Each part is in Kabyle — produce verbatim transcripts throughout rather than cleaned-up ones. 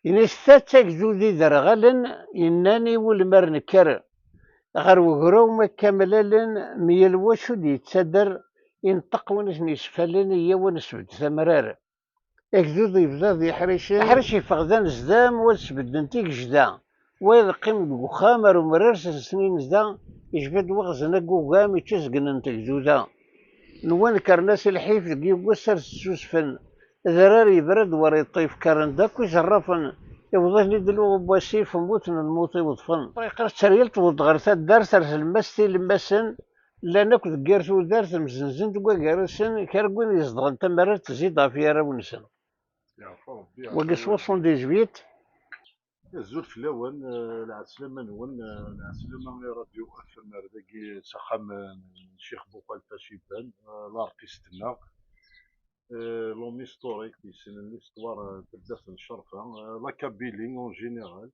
Ini-as ta d tagdudi derɣalen, yennan i wul mi ara nekker ɣer wegraw ma kkamlalen, myal wacu d-yettader, ineṭṭeq win i ten-yesfalen, iyyaw ad nesbedd tamrar. Agdud yebda d iḥricen, aḥric yeffeɣ d anezdam, wa ad sbedden tigejda, wa ad qqim deg uxxam ar umrar s snenza, yejba-d waɣzen agugam, ittazegnen tegduda. Nwan kkren-as i lḥif deg yuggas ar tettusfen, adrar yebra-d war iṭṭif, kkren-d akk izerrafen, iwweḍ-iten-id luɣ n wasif, mmuten lmut iweḍfen. Ṭṭriq ar tteryel tewweḍ ɣer taddart, ar tlemmast ilemmasen, llan akk deg yir tudert, mzenzen deg wagar-nsen, kra n win izedɣen tamara tezzi-d ɣef yaraw-nsen. Yeɛfu Rebbi, wagi yeɛfu. Soixante-dix-huit. Azul fell-awen, eh, lɛeslama-nwen, eh, lɛeslama i Radio F M ar dagi s axxam, eh, n Ccix Buxalfa Ciban, eh, l'artiste-nneɣ, eh, l'homme historique, yessnen l'histoire, eh, n taddart n Ccerfa, eh, la Kabylie en général.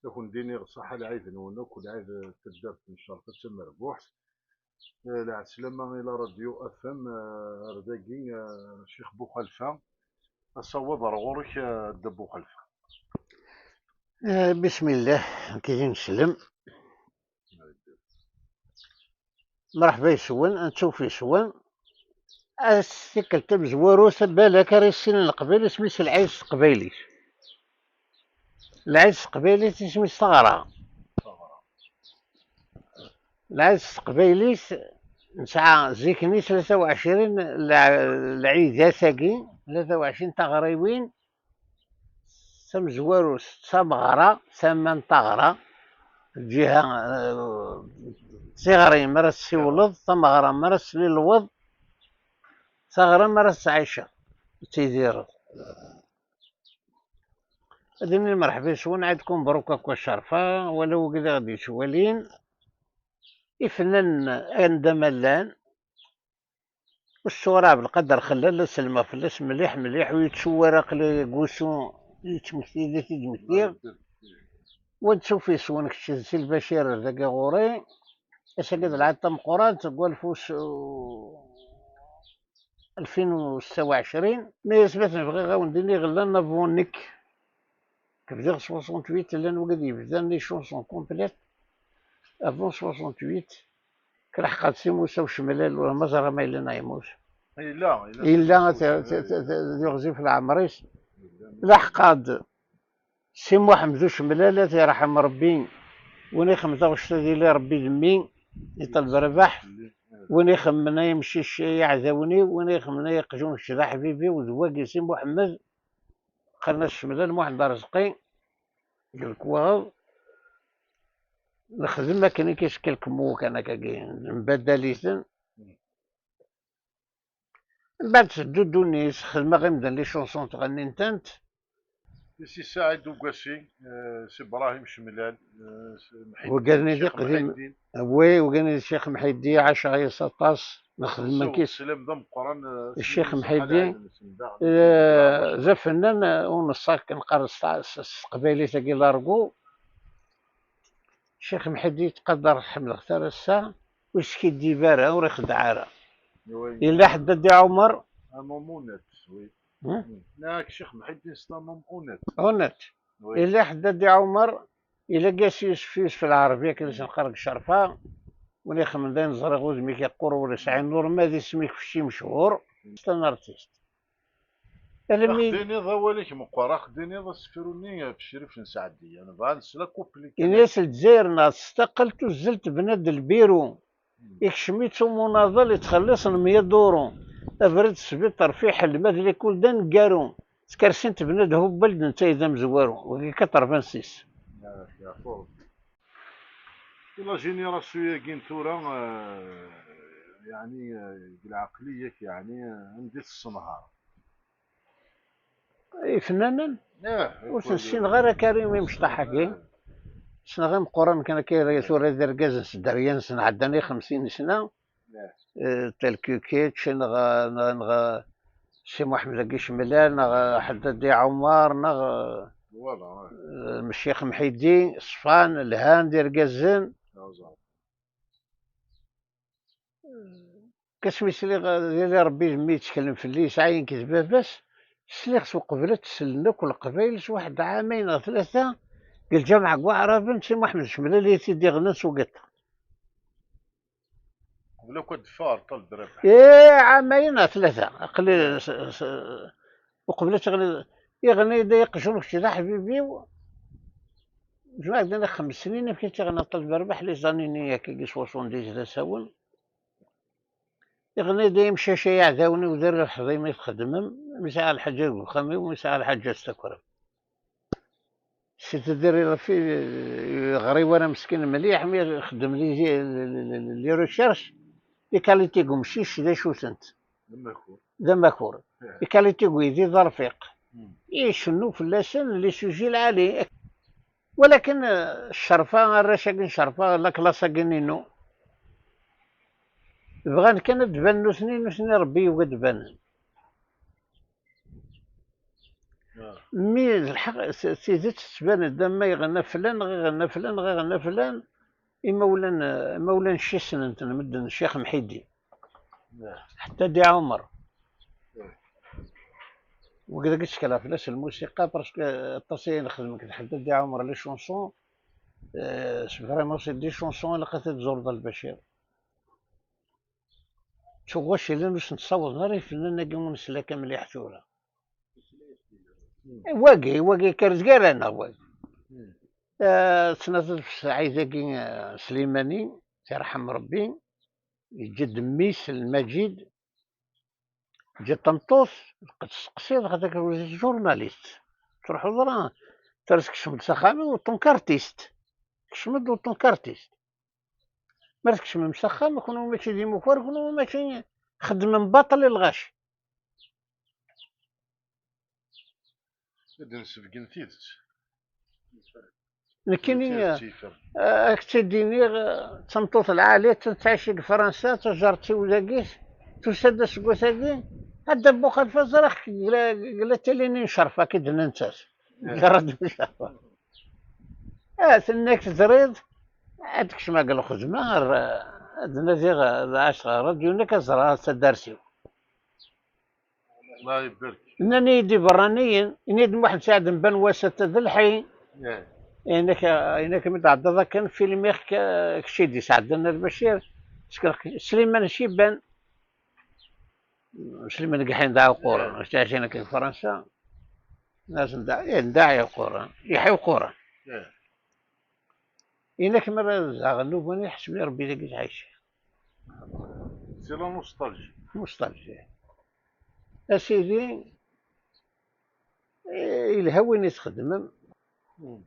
Ad kun-d-iniɣ ṣaḥa lɛid-nwen akk, lɛid, eh, taddart n Ccerfa d tamerbuḥt. Eh, lɛeslama i la Radio F M, eh, ar dagi, eh, Ccix Buxalfa. Asawaḍ ar ɣur-k, eh, Dda Buxalfa. Eh, bismillah, nekk i d ineslem. Mreḥba yes-wen, anṣuf yes-wen. Ass tikkelt tamezwarut, balak ara issinen Leqbayel, isem-is lɛid s teqbaylit. Lɛid s teqbaylit isem-is taɣra. Lɛid s teqbaylit nesɛa zik-nni tlata u ɛecrin, lɛ-, lɛidat-agi, tlata u ɛecrin taɣriwin, tamezwarut d tameɣra, tama n taɣra, lǧiha, eh, d tiɣri mi ara tessiwleḍ, tameɣra mi ara teslilweḍ, taɣra mi ara tettɛiceḍ, tettidireḍ. Ad inin mreḥba yes-wen, ɛidkum mebruk akk a Ccerfa, wala wigi i ɣ-d-yettwalin. Ifennanen anda ma llan, ur ttuɣ ara Ɛebdelqader Xellal, ad sellmeɣ fell-as mliḥ, mliḥ, ur yettu ara aql-i deg wusu yettmekti, d i t-id-mektiɣ. Wa d-tufi yes-wen kečč d Si Lbacir ar dagi ɣur-i. Ass-agi d lɛid tameqqrant deg walef u s-, alfin u setta u ɛecrin. Mi asmi aten bɣiɣ ad wen-d-iniɣ llan avant nekk. Bdiɣ soixante-huit, llan wigad yebdan les chansons complètes avant soixante-huit. Lḥeqqa-d Si Musa Ucemlal, ur ma ẓriɣ ma yella neɣ yemmut. Yella, yella. Yella, t-, t-, t-, t-, d iɣzif leɛmer-is. Yella. Lḥeqqa-d Si Muḥemmed Ucemlal, ad t-yerḥem Rebbi. Win ixemmen taɣect ad yili Rebbi d mmi, iṭleb rrbeḥ. Win ixemmen ay amcic ay aɛdawen-iw, win ixemmen ay aqjun kečč d aḥbib-iw, d wagi Si Muḥemmed. Qqaren-as Cemlal Muḥend Arezqi, deg lekwaɣeḍ, nexdem akken i kis quelques mots kan akkagi, nembaddal-iten. Mbeɛd teddu ddunit, xedmeɣ imdanen les chansons ttɣennin-tent. Si Saɛid Ugasi, eh, Si Brahim Cemlal, eh, Si Mḥiddin, wigad-nni d Ccix iqdim-, Mḥiddin. Oui, wigad-nni d Ccix Mḥiddi, ɛaceɣ yes aṭas, nexdem Sew akis. Sslam d ameqqran, eh, Ccix Mḥiddi, eh, d afennan, eh, ur neṣṣa akken neqqar s ta-, s, s teqbaylit-agi largu. Ccix Mḥiddi yettqadar, ḥemmleɣ-t ar ass-a, ur yeskiddib ara, ur ixeddeɛ ara. Oui. Yella ḥedd a Ddi Ɛumer? Un homme honnête, oui. Hmm? Nekk Ccix Mḥiddin, c'est un homme honnête. Honnête. Oui. Yella ḥedd a Ddi Ɛumer, yella Gas Yusef, Yusef Lɛerbi, akken i s-neqqar deg Ccerfa, win ixemmen d ayen ẓriɣ, udem-ik yeqqur, ur yesɛi nnur, ma d isem-ik kečč mechuṛ, c'est un artiste. Almi ax-d-tiniḍ awal-ik meqqer, ax-d-tiniḍ asefru-nni ɣef Crif n Sɛeddi, nebɣa ad nesla kupli kan. Ini-as Lezzayer-nneɣ testaqqel tuzzelt, tebna-d lbiru. Hmm. Ikcem-itt umunaḍel, ittxelliṣ n mya duru. Abrid sbiṭer fiḥel, ma d likul d aneggaru. Tkersi n tebna d Hubbel, d netta i d amezwaru. Wagi quatre-vingt-six. Ah, yeɛfu Rebbi. I la génération-agi n tura, eh, yeɛni, eh, deg lɛeqliya-k, yeɛni, eh, anda i tessenhar? Ifennanen? Eh, ur ten-ssineɣ ara, Karim, imecṭaḥ-agi. Eh. Ssneɣ imeqqranen kan akka, tura d irgazen s dderya-nsen, ɛeddan i xemsin sna. Eh. Eh, tel que Kečč, neɣ, neɣ, neɣ Si Muḥemmed Agicmlal, neɣ Ḥeddadi Ɛumar, neɣ, voilà, ouais, eh, Mcix Mḥidi, ṣfan, lhan d irgazen. Kasmi sliɣ, eh, yali Rebbi d mmi yetteklen fell-i, yesɛa ayen k d baba-s, Sliɣ s uqbel ad t-sellen akk Leqbayel s waḥed ɛamayen neɣ tlata deg lǧameɛ n Waɛraben, Si Muḥemmed Cemlal i t-id-iɣnan s ugiṭar. Qbel akk ad d-teffeɣ ɣer Ṭaleb Rabeḥ. Ih, ɛamayen neɣ tlata. Aql-i s-, s-, uqbel ad teɣni, iɣni-d ay aqjun kečč d aḥbib-iw. Jmaɛ din xems snin amek i tt-iɣna Ṭaleb Rabeḥ, les années-nni akka, soixante-dix d asawen. Iɣni-d ay imcac ay iɛdawen-iw d rrbeḥ d ayen i txeddmem, mi sɛiɣ lḥaǧa deg uxxam-iw, mi sɛiɣ lḥaǧa ad tt-takrem. C'est-à-dire, iɣef i yeɣri wara meskin mliḥ, mi ixeddem les, les, les, les recherches, les qualités n umcic d acu-tent? D amakur. D amakur. Ih. Les qualités n uydi d arfiq. Hmm. Icennu fell-asen les sujets lɛali. Walakin, eh, ccerfa, arrac-agi n ccerfa, la classe-agi-nni-inu, bɣan kan ad d-banen nutni, nutni Rebbi yugi ad d-banen. Ah. Mi d lḥeqq, s-, tidet tettban-d am ma iɣenna flan, ɣ iɣenna flan, ɣ iɣenna flan, imawlan, imawlan cci ssnen-ten medden, Ccix Mḥidi. Ah. Ḥetta Ddi Ɛumer. Ah. Wigad i ttekleɣ fell-as lmusiqa, parce que aṭas i nexdem deg Ḥetta Ddi Ɛumer, les chansons, euh, c'est vraiment, c'est des chansons ilaq ad t-id-tẓureḍ a Lbacir. Tuɣac yellan ur sent-ssawḍen ara yifennanen-agi ur nesla akka mliḥ tura. Hmm. Wagi, wagi yekker zgar-aneɣ wagi. Hmm. Eh, ttnaẓet ɣef Sɛid-agi, eh, Slimani, tirḥem Rebbi, yeǧǧa-d mmi-s Lmaǧid, yeǧǧa-d tameṭṭut, testeqsiḍ, xaṭer ur d journaliste. Truḥeḍ ara, tura tekcem-d s axxam-iw, autant qu'artiste. Tekcem-d autant qu'artiste. Ma tkecmem s axxam, kenwi mačči d imukar, kenwi mačči, xeddmem baṭel i lɣaci. Ad d-nsebgen tidet. Nekkini, tidet yefren. Eh, ad k-tt-id-iniɣ, eh, d tameṭṭut lɛali, tettɛici deg Fransa, taǧaret-iw dagi, tusa-d aseggas-agi, ad d-abbuqal faẓrax deg la, deg la télé-nni n Cerfa, k-id-nentas. Eh. Deg ṛṛadyu n Cerfa. Ah, tenna-k teẓriḍ, ad kecmeɣ deg lxedma, ar, ad nadiɣ, ad ɛaceɣ ṛṛadyu-nni, ad ẓreɣ taddart-iw. Allah ibarek. Nnan-iyi-d iberraniyen, ini-d Muḥend Saɛid Mban wass ata d lḥi. Eh. Inek, inek mi d-tɛeddaḍ akken, filmiɣ-k, kečč i d-isɛeddan a Lbacir, Sliman Ciban. Sliman deg ḥin d aɛuqquren, eh, ttɛicin akken deg Fransa. Naz nda, eh, nda iɛuqquren, iḥi uqquren. Eh. Inek mi ara zaɣen nnuba-nni, ḥesbi Rebbi dagi tɛici. C'est la nostalgie. Nostalgie. A sidi, eh, yelha win i txedmem. Hmm.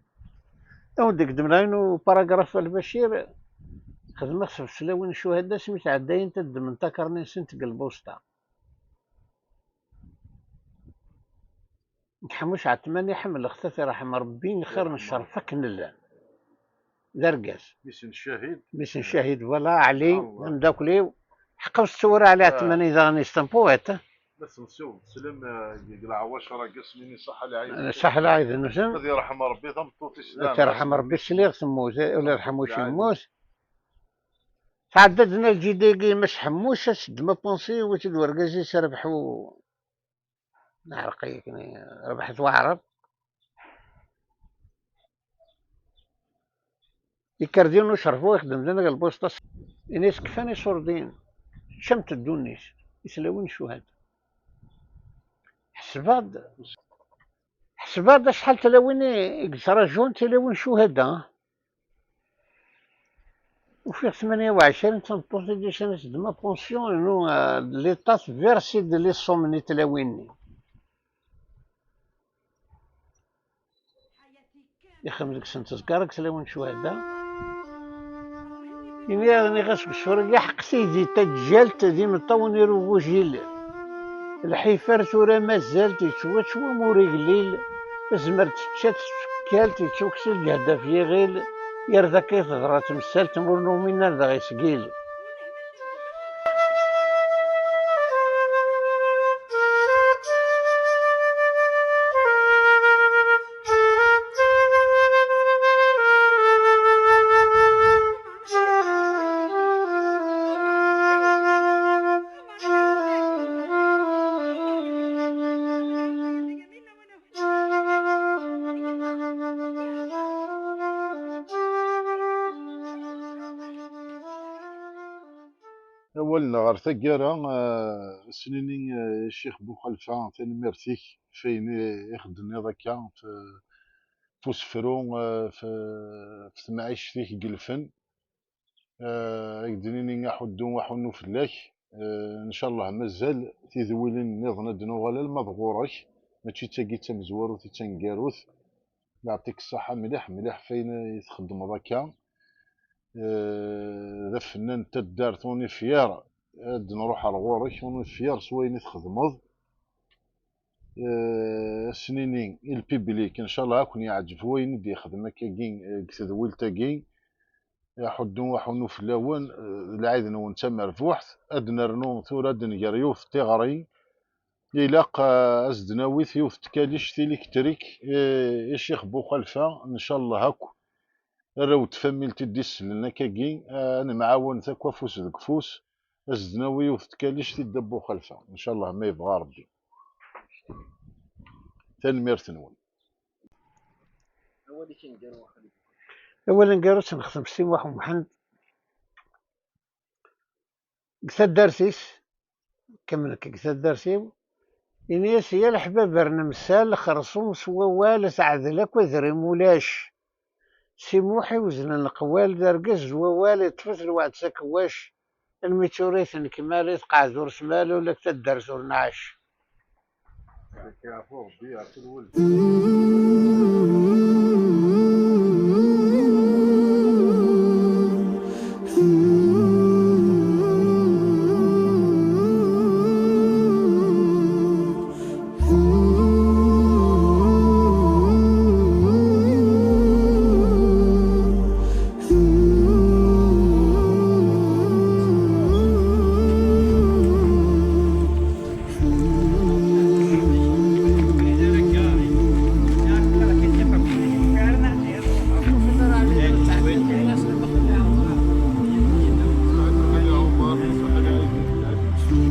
Awen-d-geddmen ayen uparagraf a Lbacir, xedmeɣ-t ɣef tlawin n ccuhada asmi sɛeddayent ad ddment akarni-nsent deg lbusṭa. Deg Ḥemmuc Ɛetman i ḥemmleɣ-t, ad t-iṛḥem Ṛebbi, xir n ccerf akken llan. D argaz. Mmi-s n Ccahid. Mmi-s n Ccahid, voilà, Ɛli, d ameddakel-iw. Ḥeqqa ur s-ttewwer Ɛli Ɛetmani daɣen, c'est un poète. La s-nsiweḍ sslam, eh, deg leɛwacer-agi, asmi-nni ṣaḥa lɛid. Ṣaḥa lɛid-nsen. Ad yerḥem Ṛebbi tameṭṭut-is daɣen. Ad yerḥem Ṛebbi, sliɣ temmut, eh, ula d Ḥemmuc yemmut. Tɛedda-d Nna Lǧida-agi, Mass Ḥemmuc, ad s-ddem apunsi, iwwi-tt-id urgaz-is Rabeḥ u-, Neɛreq-iyi-ken, Rabeḥ At Waɛrab. Ikerdiyen n ucerfu ixeddem dinna deg lbusṭa. Ini-as kfan iṣurdiyen, ččant ddunit, i tlawin n ccuhada. Ḥesbeɣ-d, ḥesbeɣ-d acḥal tlawin i, i yettṛajun tilawin n ccuhada. Ufiɣ tmanya u ɛecrin d tameṭṭut i d-yusan ad s-ddem apunsiyu inu, eh, l'État tversi-d les sommes-nni tlawin-nni. Ixdem deg-sent tezgar deg tlawin n ccuhada. Imi ara nniɣ-as deg usefru-agi, ḥeqq tidi taǧǧalt d imeṭṭawen irugujil. Lḥif ar tura mazal-t yettwačč wamur igellil, tezmer tečča-t tfekkalt, yettukkes lǧehd ɣef yiɣil, yerda akka i teḍra temsalt, ma ur numin ara dɣa yesgil. Awal-nneɣ ɣer taggara, eh, s-nini, eh, Ccix Buxalfa, tanemmirt-ik f ayen i, i ɣ-d-tenniḍ akka f, f usefru, eh, f, f temɛict-ik deg lfen. Eh, ad k-d-nini aḥuddu aḥunnu fell-ak. Eh, ncallah mazal tidwilin nniḍen ad d-nuɣal alma d ɣur-k. Mačči d tagi d tamezwarut, d taneggarut. Yeɛṭik ṣṣeḥḥa mliḥ mliḥ f ayen i txeddmeḍ akka. Eh, d afennan n taddart, on est fier ad d-nruḥ ar ɣur-k, on est fier s wayen i txedmeḍ. Eh, ad s-nini i lpiblik, ncallah ad ken-yeɛǧeb wayen i d-yexdem akkagi, eh, deg tedwilt-agi. Aḥuddu aḥunnu fell-awen, eh, d lɛid-nwen d tamerbuḥt. Ad d-nernu tura ad d-nger yiwet n tiɣri. Ilaq, eh, ad s-d-nawi yiwet n tkalict électrique, eh, i Ccix Buxalfa, ncallah akk arraw n tfamilt i d-isellen akkagi, eh, ad nemɛawanet akk afus deg ufus, ad s-d-nawi yiwet n tkalict i Dda Buxalfa, ncallah ma yebɣa Rebbi. Tanemmirt-nwen. Awal aneggaru ad t-nextem s Si Muḥ Umḥend deg taddart-is, kemmel nekk deg taddart-iw, ini-as: "Ya leḥbab ar nemsal, xerṣum s wawal, ad teɛdel akk adrim ulac." Si Muḥ iweznen leqwal, d argaz d wawal, iṭṭef-it lweɛd s akewwac, almi d tura i tenkem ara tqeɛd ur smal, ula deg taddart ur nɛac.